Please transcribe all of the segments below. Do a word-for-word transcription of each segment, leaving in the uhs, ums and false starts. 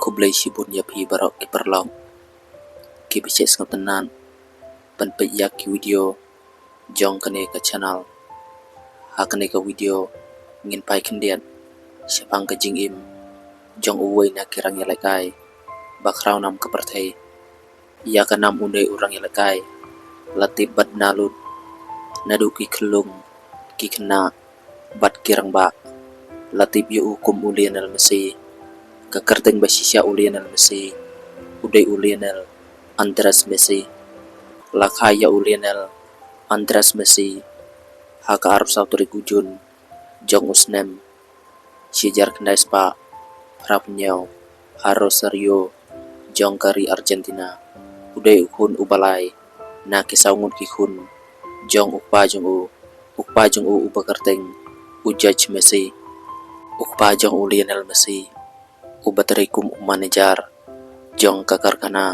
Khublei shibun ïa phi baroh ki paralok kiba shait sngewtynnat ban peit ïa ki video jong kane ka channel. Ha kane ka video ngin phai khyndiat shaphang ka jingim jong uwei na ki rangïalehkai ba khraw nam ka pyrthei. Ïa ka nam une u rangïalehkai la tip bad na lut naduh ki khyllung, ki khynnah bad ki rangbah. La tip ïa u kum u Lionel Messi. Ka kyrteng ba shisha u Lionel Messi u dei u Lionel Andres Messi. La kha ïa u Lionel Andres Messi ha ka arphew saw tarik u Jun jong u snem shi hajar khyndai spah phra phew hynñiew ha Rosario jong ka ri Argentina. U dei u khun uba lai na ki saw ngut ki khun jong u kpa jong u. U kpa jong u uba kyrteng u Judge Messi. U kpa jong u Lionel Messi uba trei kum u manager jong ka karkhana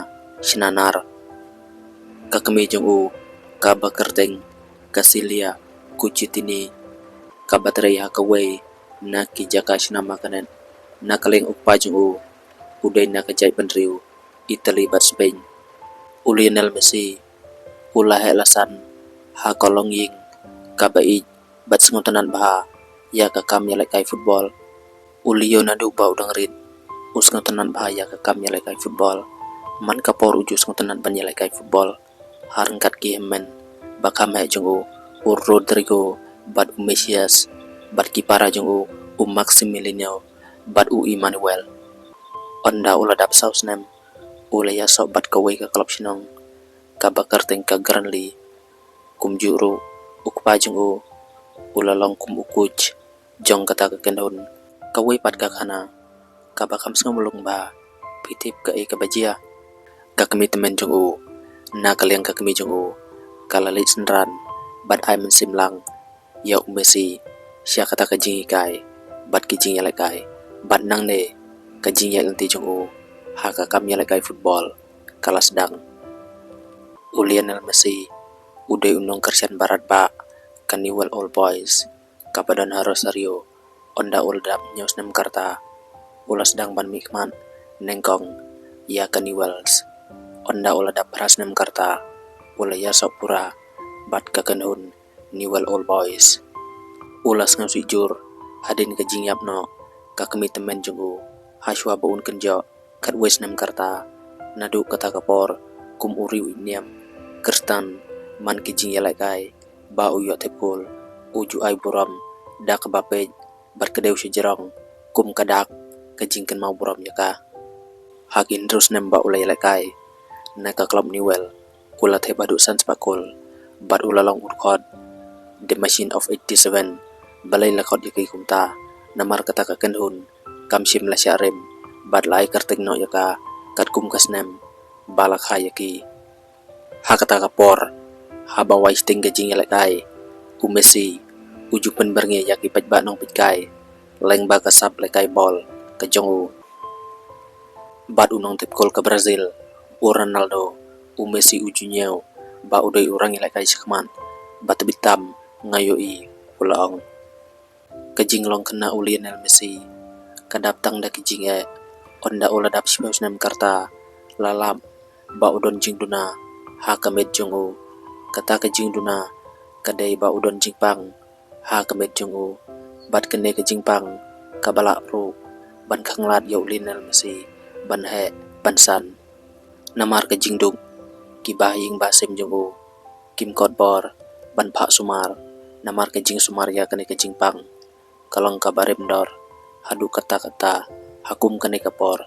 shna nar. Ka kmie jong u kaba kyrteng ka Celia Cuccittini kaba trei ha kawei na ki jaka shna magnet. Na ka liang u kpa jong u u dei na ka jaitbynriew Italy bad Spain. U Lionel Messi u la heh la san ha ka longïing kaba ïeit bad sngewtynnat bha ïa ka kam ïalehkai football. U Leo naduh ba u dang rit u sngewtynnat bha ïa ka kam ïalehkai football. Man ka por u ju sngewtynnat ban ïalehkai football ha ryngkat ki hynmen ba kham heh jong u, u Rodrygo bad u Messias bad ki para jong u, u Maximiliano bad u Emmanuel. Ynda u la dap saw snem u la ïasoh bad kawei ka klub shnong kaba kyrteng ka Burnley. Kumjuh ruh u kpa jong u u la long kum u coach jong kata ka kynhun. Kawei pat ka khana kaba kham sngew mulung ba phi tip kaei kaba jia. Ka kmie tymmen jong u, na ka liang ka kmie jong u ka la leit synran bad ai mynsiem lang ïa u Messi sha kata ka jinghikai bad ki jingïalehkai. Bad nangne ka jingïaid lynti jong u ha ka kam ïalehkai football ka la sdang. U Lionel Messi u dei u nongkyrshan ba radbah ka Newell's Old Boys kaba don ha Rosario. Ynda u la dap hynñiew snem ka rta u la sdang ban mihkhmat nyngkong ïa ka Newell's. Ynda u la dap phra snem ka rta u la ïasoh pura bad ka kynhun Newell's Old Boys. U la sngewsih jur hadien ka jingïap noh ka kmie tymmen jong u hashwa ba un kynjoh khatwei snem ka rta. Naduh kata ka por kum u riew ïeit niam Khristan, man ki jingïalehkai ba u ïoh thep kol u ju ai burom da kaba peit bad kdew sha jrong kum ka dak ka jingkynmaw burom ïa ka. Ha ki hynriew snem ba u la ïalehkai na ka klub Newell's u la thep haduh san spah kol bad u la long u dkhot The Machine of eighty-seven. Balei la khot ïa ki kumta? Namar kata ka kynhun kam shym la shah rim bad la ai kyrteng noh ïa ka katkum ka snem ba la kha ïa ki. Ha kata ka por haba wai shiteng ka jingïalehkai u Messi u ju pynbyrngi ïa ki paidbah nongpeitkai lyngba ka sap lehkai bol ka jong u. Bad u nongthep kol ka Brazil u Ronaldo, u Messi u ju ñiew ba u dei u rangïalehkai shakhmat ba tbit tam nga ïohi, u la ong. Ka jinglong khynnah u Lionel Messi ka dap tang da ki jingeh. Ynda u la dap shiphew snem ka rta la lap ba u don jingduna ha ka met jong u. Kata ka jingduna ka dei ba u don jingpang ha ka met jong u. Bad kane ka jingpang kaba lah ruh ban khanglad ïa u Lionel Messi ban heh ban san. Namar ka jingduk ki bahaïing bahasem jong u kim kot bor ban phah sumar. Namar ka jingsumar ïa kane ka jingpang ka long kaba rim dor haduh katta katta. Ha kum kane ka por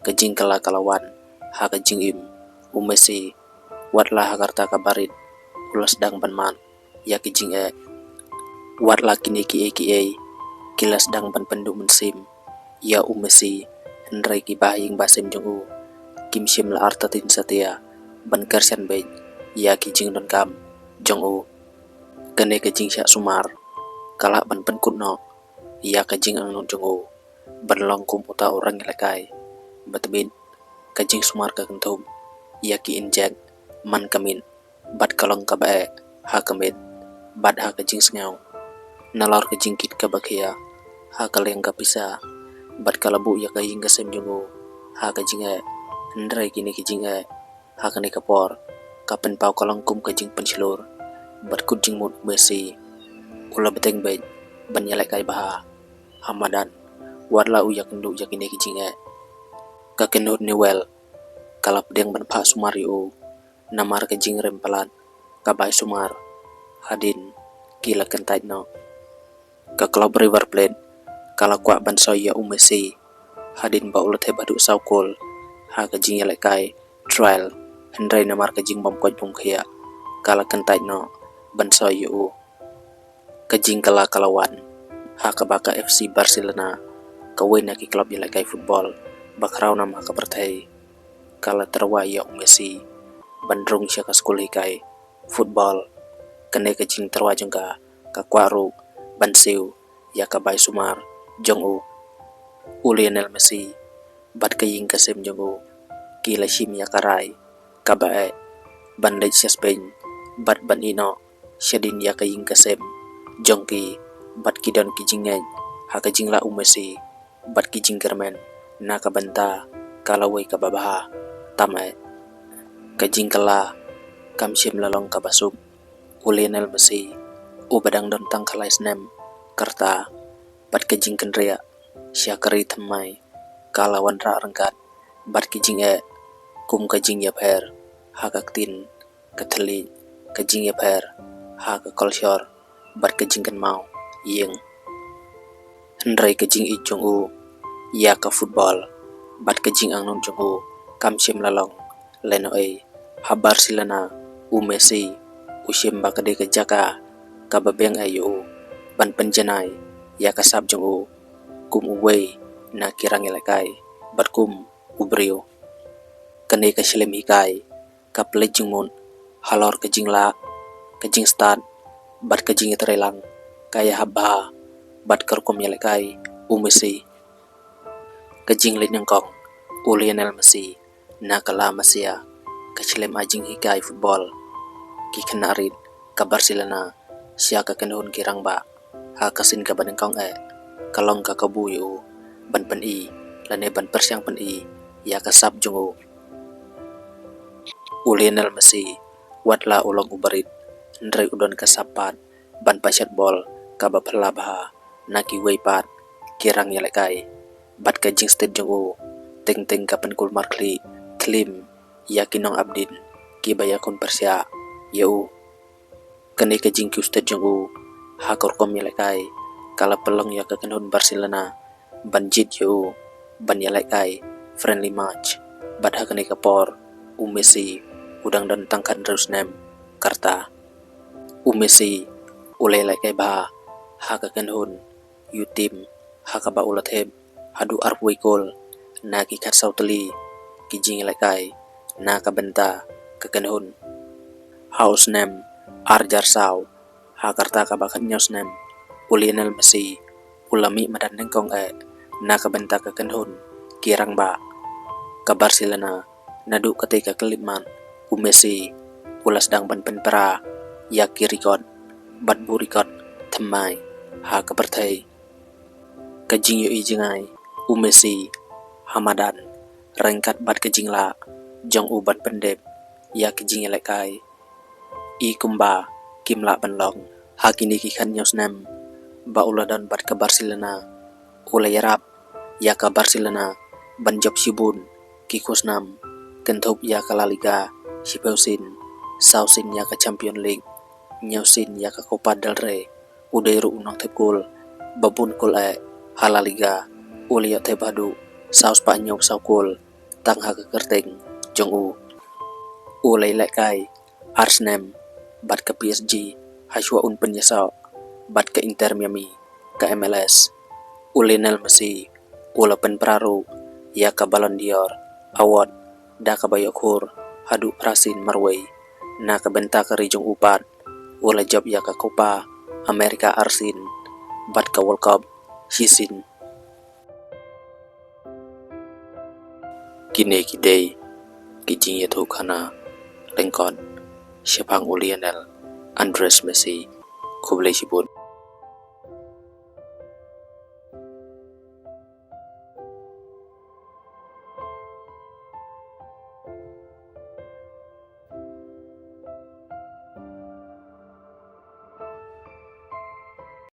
ka jingkylla ka la wan ha ka jingim u Messi. Wat la ha ka rta kaba rit u la sdang ban mad ïa ki jingeh. Wat la kine kiei kiei ki la sdang ban pynduh mynsiem ïa u Messi, hynrei ki bahaïing bahasem jong u kim shym la artatien satia ban kyrshan beit ïa ki jingdonkam jong u. Kane ka jingshah sumar ka lah ban pynkut noh ïa ka jingangnud jong u ban long kum uta u rangïalehkai. Bad tbit ka jingsumar ka kynthup ïa ki injek man ka miet bad ka long kaba eh ha ka met bad ha ka jingsngew. Nalor ka jingkit kaba khia ha ka liang ka pisa bad ka la buh ïa ka ïing ka sem jong u ha ka jingeh, hynrei kine ki jingeh ha kane ka por ka pynpaw ka long kum ka jingpynshlur. Bad kut jingmut u Messi u la bteng beit ban ïalehkai bha ha madan, wat la u ïakynduh ïa kine ki jingeh. Ka kynhun Newell ka la pdiang ban phah sumar ïa u namar ka jingrem palat ka bai sumar hadien ki la kyntait noh. Ka club River Plate ka la kwah ban soi ïa u Messi hadien ba u la thep haduh saw kol ha ka jingïalehkai trial, hynrei namar ka jingbym koit bym khiah ka la kyntait noh ban soi ïa u. Ka jingkylla ka la wan ha kaba ka F C Barcelona, kawei na ki club ïalehkai football ba khraw nam ha ka pyrthei, ka la tyrwa ïa u Messi ban rung sha ka skul hikai football. Kane ka jingtyrwa jong ka ka kwah ruh ban siew ïa ka bai sumar jong u. U Lionel Messi bad ka ïing ka sem jong u ki la shim ïa ka rai kaba eh ban leit sha Spain bad ban ïeh noh shadien ïa ka ïing ka sem jong ki, bad ki don ki jingngeit ha ka jinglah u Messi bad ki jingkyrmen na ka bynta ka lawei kaba bha. Tam eh, ka jingkylla kam shym la long kaba suk. U Lionel Messi uba dang don tang khatlai snem ka rta bad ka jingkynriah sha ka ri thymmai ka la wanrah ryngkat bad ki jingeh kum ka jingïapher ha ka ktien, ka thylliej, ka jingïapher ha ka kolshor bad ka jingkynmaw ïing. Hynrei ka jingïeit jong u ïa ka football bad ka jingangnud jong u kam shym la long lehnohei. Ha Barcelona u Messi u shim ba ka dei ka jaka kaba biang eh ïa u ban pynjanai ïa ka sap jong u kum uwei na ki rangïalehkai bad kum u briew. Kane ka shlem hikai ka pynleit jingmut halor ka jinglah, ka jingstad bad ka jingïatreilang ka ïahap bha bad ka rukom ïalehkai u Messi. Ka jingleit nyngkong u Lionel Messi na ka La Masia, ka shlem ai jinghikai football ki khynnah rit ka Barcelona sha ka kynhun ki rangbah ha ka sien kaba nyngkong eh ka long ka kabu ïa u ban pyni lane ban pyrshang pyni ïa ka sap jong u. U Lionel Messi wat la u long u barit, hynrei u don ka sap pat ban pashat bol kaba phylla bha na kiwei pat ki rangïalehkai. Bad ka jingstet jong u teng teng ka pynkulmar khlieh thlim ïa ki nongap dien kiba ïakhun pyrshah ïa u. Kane ka jingkiew stet jong u ha ka rukom ïalehkai ka la pynlong ïa ka kynhun Barcelona ban jied ïa u ban ïalehkai friendly match. Bad ha kane ka por u Messi u dang don tang khathynriew snem ka rta. U Messi u la ïalehkai bha ha ka kynhun youth team ha kaba u la thep haduh arphew kol na ki khatsaw tylli ki jingïalehkai na ka bynta ka kynhun. Ha u snem ar hajar saw, ha ka rta kaba khathynñiew snem, u Lionel Messi u la mih madan nyngkong eh na ka bynta ka kynhun ki rangbah ka Barcelona. Naduh katei ka khyllipmat u Messi u la sdang ban pynpra ïa ki record bad buh record thymmai ha ka pyrthei. Ka jingïohi jngai u Messi ha madan ryngkat bad ka jinglah jong u ban pyndep ïa ki jingïalehkai i kumba kim lah ban long. Ha kine ki khathynñiew snem ba u la don bad ka Barcelona, u la ïarap ïa ka Barcelona ban jop shibun ki khusnam, kynthup ïa ka La Liga shiphew sien, saw sien ïa ka Champions League, hynñiew sien ïa ka Copa del Rey. U dei ruh u nongthep kol ba bun kol eh ha La Liga, u la ïoh thep haduh saw spah hynñiew saw kol tang ha ka kyrteng jong u. U la ïalehkai ar snem bad ka P S G ha shuwa un pynïasoh bad ka Inter Miami ka M L S. U Lionel Messi u la pynpra ruh ïa ka Ballon d'Or award da kaba ïoh khur haduh phra sien marwei. Na ka bynta ka ri jong u pat u la jop ïa ka Copa America ar sien bad ka World Cup shi sien. Kine ki dei ki jingïathuhkhana lyngkot shaphang u Lionel Andres Messi. Khublei shibun.